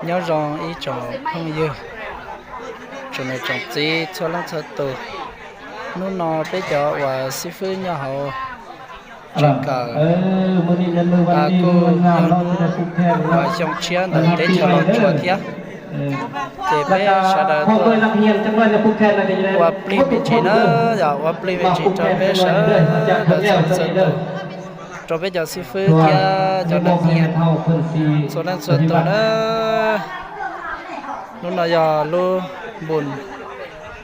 Nyob zoo ib tsoom phooj ywg, tsoom niam tsoom txiv txhua leej txhua tus. Hnub no peb cov uas xib fwb nyob hauv tsev kawm, kuj yog hnub uas xyoo tshiab ntawm teb chaws Los Tsuas thiab. Ces peb sawv daws tuaj ua plig me ntsis na, yog ua plig me ntsis rau peb sawv daws txhua txhua tus, rau peb cov xib fwb thiab cov nam niam txhua leej txhua tus na. Hnub no yog lub npus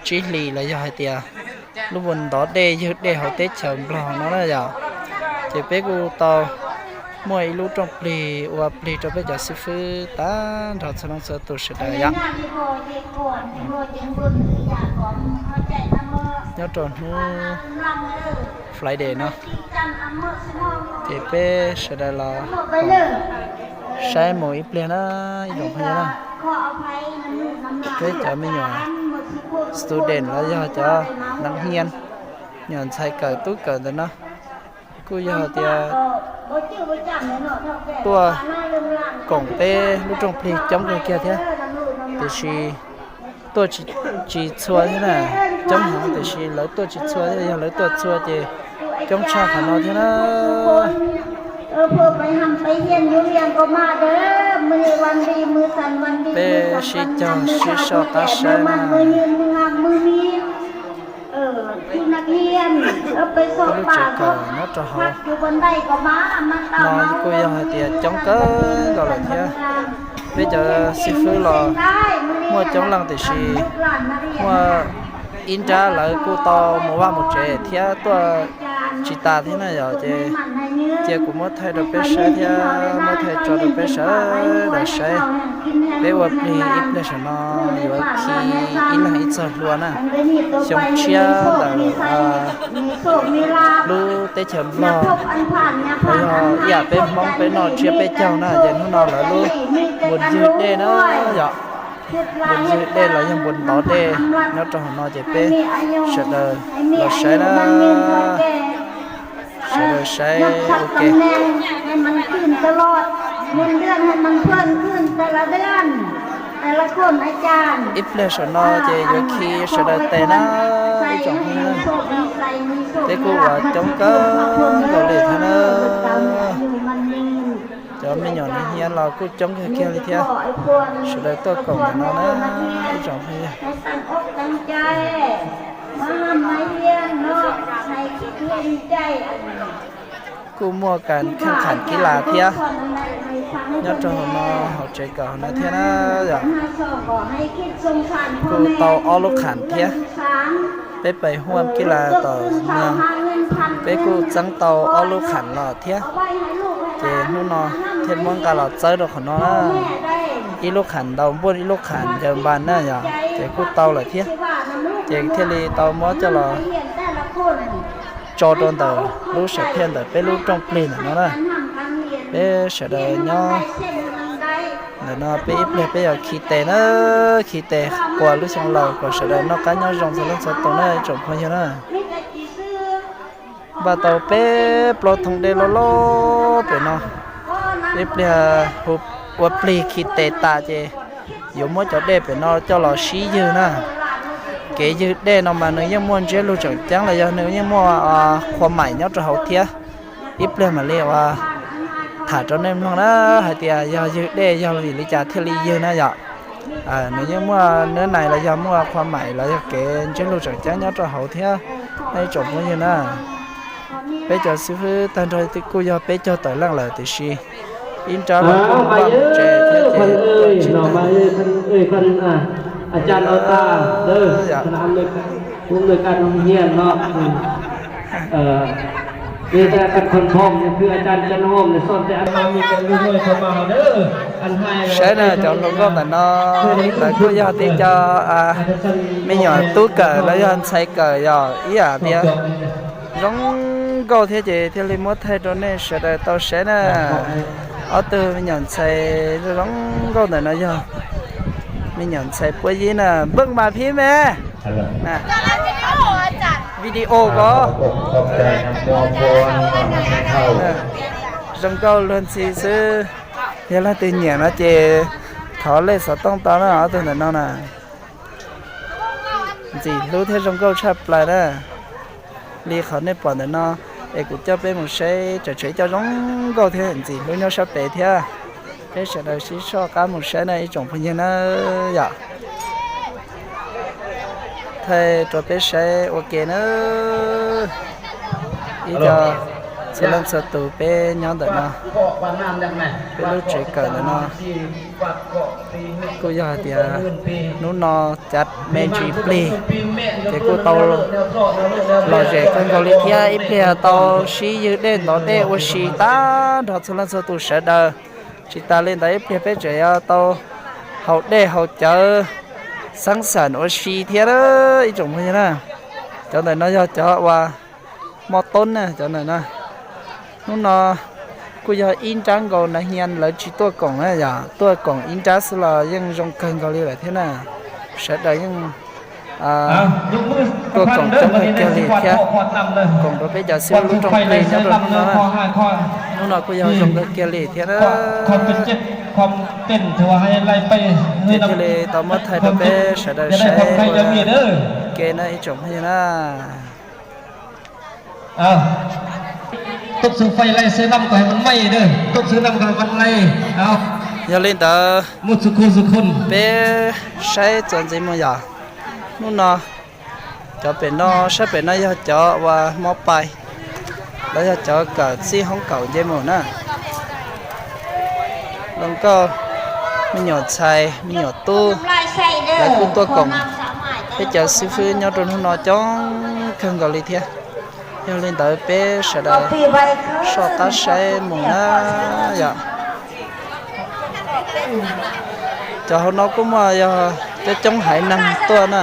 tsib hlis los yog hais tias lub npus ntov dej ywg dej hauv teb chaws Nplog no na yom. Ces peb kuj tau muaj ib lub rooj plig ua plig rau peb cov xib fwb tag nrho txhua leej txhua tus sawv daws yom. Nyob rau hnub Friday no, ces peb sawv daws los saib mus ib pliag na, ib tsoom phooj ywg na. Peb cov me nyuam student los yog cov nam niam, nyuam ntxhais kawm tub kawm ntawm no, kuj yog tias tuaj koom peb lub rooj plig coob kawg kiag thiab, tiam sis tuaj tsis txhua thiab na. Coob heev tiam sis lawv tuaj tsis txhua thiab, yog lawv tuaj txhua ces coob tshaj qhov no thiab na. Peb sib caug sib soj qab saib na. Peb lub tsev kawm nyob rau hauv no kuj yog hais tias coob kawg nkaus lawm thiab. Peb cov xib fwb los muaj coob leej tiam sis muaj ib nrab lawv kuj tau mus vaj mus tsev thiab tuaj tsis tas thiab na yom. Ces cia kuv muab thaij rau peb saib thiab muab thaij tso rau peb sawv daws saib. Peb ua plig ib pliag saum no yuav khi ib leeg ib txoj hlua na. Xyoo tshiab ntawm lub teb chaws Nplog los yog ib yam peb Hmoob peb noj tsiab peb caug na, ces hnub no lawv lub npus ywg dej na yom. Npus ywg dej los yog npus ntov dej nyob rau hauv no ces peb sawv daws los saib na. Sawv daws saib ua ke. Ib pliag saum no ces yuav khi sawv daws tes na. Ib tsoom phooj ywg, peb kuj ua coob kawg nkaus li thiab na. Cov me nyuam nam niam los kuj coob kawg kiag li thiab. Sawv daws tuaj koom ntawm no na ib tsoom phooj ywg. Kuj muaj kas kheej kham kib las thiab nyob rau hauv no, hauv tsev kawm hauv no thiab na yom. Kuj tau ob lub kham thiab. Peb pais huaj kib las tom neeg, peb kuj txeeb tau ob lub kham los thiab. Ces hnub no thiaj muab nqa los txawb rau qhov no na. Ib lub kham ntaus npuaj, ib lub kham ncaws npas na yom, ces kuj tau lawm thiab. Ces thiaj li tau muab coj los tso rau ntawm lub sam phiaj ntawm peb lub rooj plig ntawm no na. Peb sawv daws nyob ntawm no peb ib pliag peb yuav khi tes na, khi tes quas lub xyoo laus kom sawv daws noj qab nyob zoo txhua leej txhua tus na ib tsoom phooj ywg na. Npaj tau peb plaub thooj dej loj loj pem no. Ib pliag hu ua plig khi tes tas ces yuav muab cov dej pem no coj los sib ywg na. Kev ywg dej no mas nws yeej muaj ntsiab lus tseem ceeb los yog nws yeej muaj qhua maim nyob rau hauv thiab. Ib pliag mam li ua tham rau nej mloog na hais tias yog ywg dej yog vim li cas thiaj li ywg na yom. Nws yeej muaj nab nais los yog muaj qhua maim los yog kev ntsiab lus tseem ceeb nyob rau hauv thiab nej ib tsoom phooj ywg na. Peb cov xib fwb tag nrho kuj yog peb caug tawm leej lawm tiam sis ib nrab los kuj vaj tsev thiab ces saib na cov hluas nkauj ntawm no lawv kuj yog tib co me nyuam tub kawm los yog ntxhais kawm yog ib yam tias zoo nkauj thiab ces thiaj li muab thaij rau nej sawv daws tau saib na. Ob tug me nyuam ntxhais zoo nkauj ntawm no yog me nyuam ntxhais Puab Yib na, npeej mas phib me. Video ko zoo nkauj luag ntxhi xwb. Yog leej twg nyiam no ces Thov lej xov tooj tau na, ob tug ntawm no na. Ntxim hlub thiab zoo nkauj tshaj plaws na. Li qhov nej pom ntawm no, es kuv coj peb mus saib tseem tshuav ib co zoo nkauj thiab ntxim hlub nyob sab pem thiab. Peb sawv daws sib soj qab mus saib na ib tsoom phooj ywg na yom. Thaij rau peb saib ua ke na. Ib co txhua leej txhua tus peb nyob ntawm no, peb lub tsev kawm ntawm no kuj yog hais tias hnub no cav me ntsis plig, ces kuj tau lom zem kawg nkaus li thiab. Ib pliag tau sib ywg dej ntov dej ua si tag nrho txhua leej txhua tus sawv daws. Tsis tas li ntawd ib pliag peb tseem yuav tau haus dej haus cawv, xeeb xam ua si thiab ib tsoom phooj ywg na. Cov ntawm no yog cov uas mo toob na, cov ntawm no. Hnub no kuj yog ib nrab nkaus na, hias lawv tsis tuaj koom na yom, tuaj koom ib nrab xwb los yeej zoo kawg nkaus li lawm thiab na. Sawv daws yeej tuaj koom coob kawg kiag li thiab, koom rau peb cov xib hwb lub rooj plig nyob rau hnub no na. Hnub no kuj yog zoo kawg kiag li thiab na. Ces thiaj li tau muab thaij rau peb sawv daws saib ua ke na ib tsoom phooj ywg na. Yog li ntawd, peb saib txuas ntxiv mus yom. Hnub no cov pem no, sab pem no yog cov uas hmo pais, lawv yog cov kawm txij hoob kaum nce mus na. Hluas nkauj, me nyuam ntxhais, me nyuam tub, lawv kuj tuaj koom peb cov xib fwb nyob rau hnub no coob kawg nkaus li thiab. Yog li ntawd peb sawv daws soj qab saib mus na yom. Cov hauv no kuj muaj yog coob coob haiv neeg tuaj na.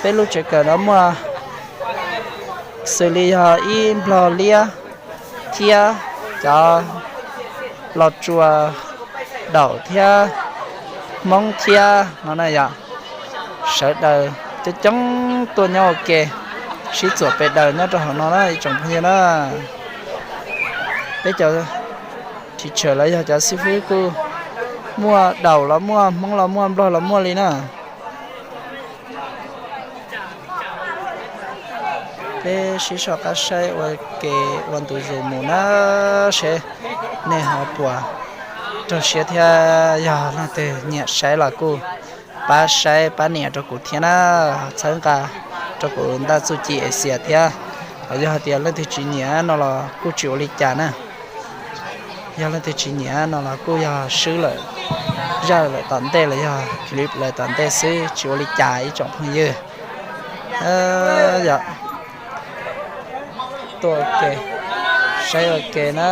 Peb lub tsev kawm no muaj xws li yog ib nplog liab thiab cov los tsuas daum thiab hmoob thiab no na yom. Sawv daws coob coob tuaj nyob ua ke, sib txuam pes daws nyob rau hauv no na ib tsoom phooj ywg na. Peb cov ris tsam lawv yog cov xib fwb kuj muaj daum los muaj, hmoob los muaj, nplog los muaj li na. Peb sib soj qab saib ua ke ua ntu zus mus na, seb nej ho puas raug siab thiab. Yog leej twg nyiam saib los kuj pab saib pab nias rau kuv thiab na, txhawb nqa rau kuv ntaj txuj ci Asia thiab. Ho yog hais tias leej twg tsis nyiam no los kuj tsis ua li cas na. Yog leej twg tsis nyiam no los kuj yog swb lawm, zaj lawm tom ntej los yog clip lawm tom ntej xwb tsis ua li cas ib tsoom phooj ywg. Yog tuaj ua ke, saib ua ke na.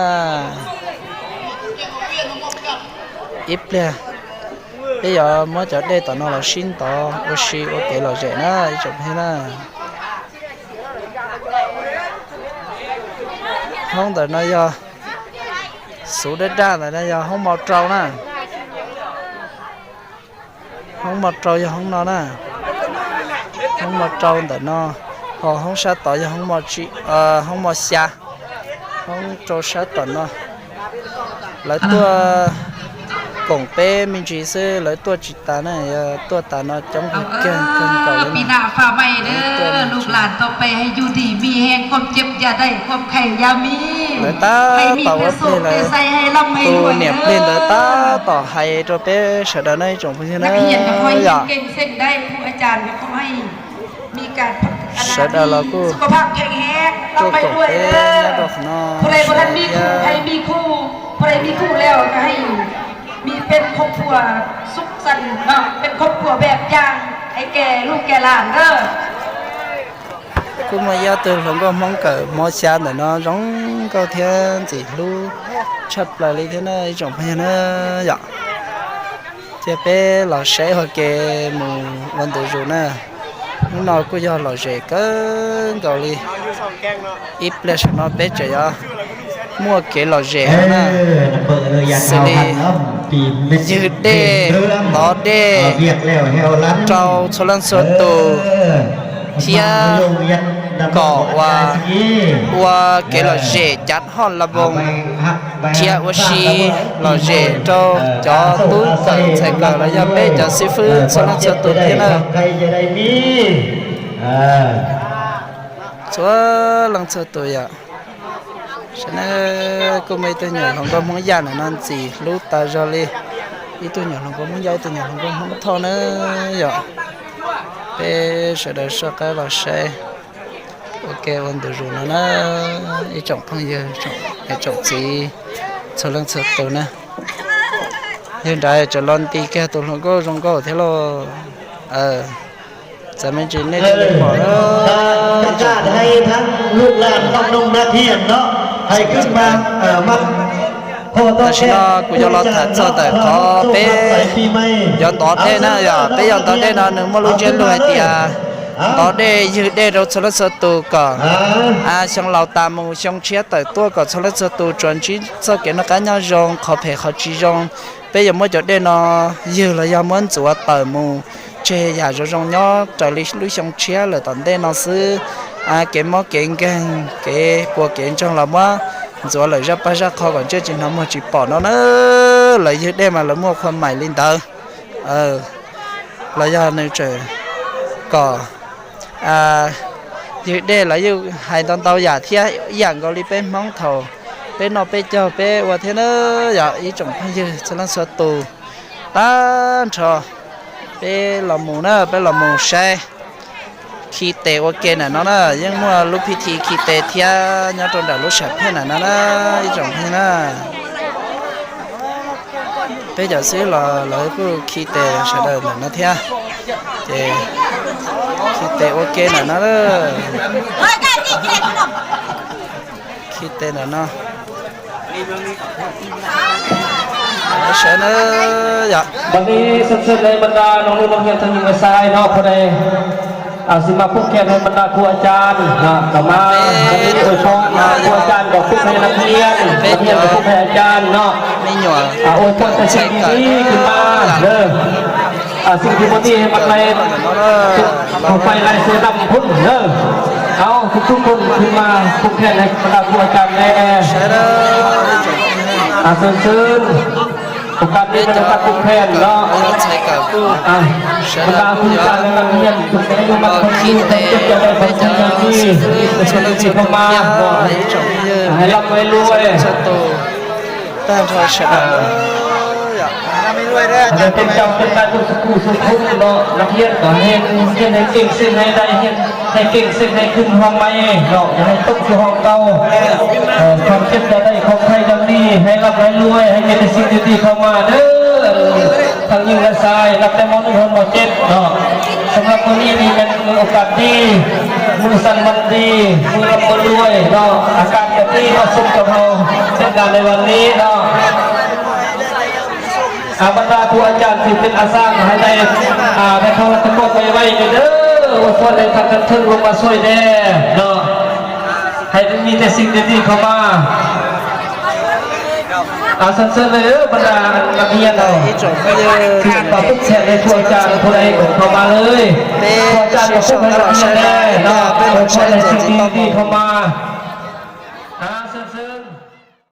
Ib pliag peb yuav muab cov dej tom no los sib ntov ua si ua kev lom zem na ib tsoom phooj ywg na. Hoob ntawm no yog, xuv daj daj ntawm no yog hoob mos rau na. Hoob mos rau yog hoob no na. Hoob mos rau ntawm no, ho hoob sab tod yog hoob mos xya, hoob rau sab tom no. Lawv tuaj koom peb me ntsis xwb, lawv tuaj tsis tas na, yog tuaj tas no coob kawg kawg nkaus li na. Lawv tab tom ua plig, lawv tus niam plig ntawd tab tom hais rau peb sawv daws na ib tsoom phooj ywg na yom. Sawv daws los kuj tuaj koom peb nyob rau qhov no, thiab kuj muaj ib ob tug hluas nkauj Hmoob kawm hmo xya ntawm no zoo nkauj thiab ntxim hlub tshaj plaws li thiab na ib tsoom phooj ywg na yom. Cia peb los saib ua ke mus ua ntu zus na. Hnub no kuj yog lom zem kawg nkaus li. Ib pliag saum no peb tseem yuav muaj kev lom zem na, xws li ywg dej, ntov dej rau txhua leej txhua tus, thiab kom ua, ua kev lom zem cav hoj la voos thiab ua si lom zem rau cov tub kawm ntxhais kawm los yog peb cov xib fwb txhua leej txhua tus thiab na. Txhua leej txhua tus yom. Saib na, kuj muaj ib tug nyuam hluas nkauj Hmoob Yaj ntawm no ntxim hlub tas zog li. Ib tug nyuam hluas nkauj Hmoob Yaj, ib tug nyuam hluas nkauj Hmoob Thoj na yom. Peb sawv daws soj qab los saib ua ke ua ntu zus no na, ib tsoom phooj ywg, tsoom txiv txhua leej txhua tus na. Yog nrad tseem los nti kiag tus hluas nkauj zoo nkauj thiab lauj. Txawm me ntsis nej thiaj li pom. Tam sim no kuv yuav los tham txog ntawm qhov peb yuav ntov dej na yom. Peb yuav ntov dej no nws muaj lub ntsiab lus hais tias ntov dej ywg dej rau txhua leej txhua tus kom xyoo laus tas mus xyoo tshiab tawm tuaj kom txhua leej txhua tus tsuas ntsib txoj kev noj qab nyob zoo, qhov phem qhov tsis zoo. Peb yuav muab cov dej no ywg los yog muab ntxuav tawm mus tseg yam zoo zoo nyob raws li lub xyoo tshiab lawm tom ntej no xwb. Kev mob kev nkeeg kev puas kev ntsoog los muab ntxuav lawm zaj paj zaj qho kom ntsej tsis hnov muag tsis pom no na. Lawv ywg dej mas lawv muaj qhua mais li ntawd. Los yog nws tseem kom ywg dej los yeej hais ntau ntau yam thiab ib yam nkaus li peb Hmoob thaum peb noj peb caug peb ua thiab na. Yog ib tsoom phooj ywg txhua leej txhua tus tag nrho, peb los mus na, peb los mus saib khi tes ua ke ntawm no na. Yeej muaj lub phij thi khi tes thiab nyob rau nram lub sam phiaj ntawm no na, ib tsoom phooj ywg na. Peb cov xib los lawv kuj khi tes sawv daws ntawm no thiab. Ces khi tes ua ke ntawm no, khi tes ntawm no. Sawv na yom. Bali sab sab le banda noo lub noo hiam thaj nyim laj sai no pho de. Sim mas pub kheej hais banda kuv a cas kom mas ua tshoob kuv a cas kom pub kheej nas hiam, nas hiam kom pub kheej a cas no. Ua tshoob tas sim ib sim mas lawm. Xib Timothy mas lais, kuv pais lais xwb tam phub lawm. Au, kuv tub kuv sim mas pub kheej hais banda kuv a cas le. Xwb xwb. Kuv kam li mas tas kuv pheej los. Kuv tas kuv cas li mas kuv pheej los mas kuv pheej los mas kuv pheej los mas kuv pheej los mas. Hais lom hais luam tag nrho sawv daws. Hais tias tej cau tej nqaij tuaj xu kuj xu khub no nas hiam kom hais keej xeeb hais dai, hais keej xeeb hais khwb hoo mais no, hais tooj xu hoo ntau, khom ciaj cov dai khom khaij cov li, hais lom hais luam hais ces tej xib tej ti khov mas nawb. Thaj nyim laj sai nab tej mov nub hoo mos ceb no. Sawv daws kuj nij nij men mus ua kas tij, mus xas mas tij, mus lom mus luam no, a kas cov tij no xub cov hau, tej nqas le vas li no. Banda kuv a cas txiv peb a xav hais tias, rau thov los tau koj vaj vaj li nawb, ua txhua le thaj thaj thwj ua mas xuaij de no. Hais rau nij tej xib tej ti khov mas. Xab xab le banda nas hiam no, tsis tau pub txhia le kuv a cas kuv le khov mas le, kuv a cas kuv pub hais nas hiam le no, ua txhua le xib ti ti khov mas.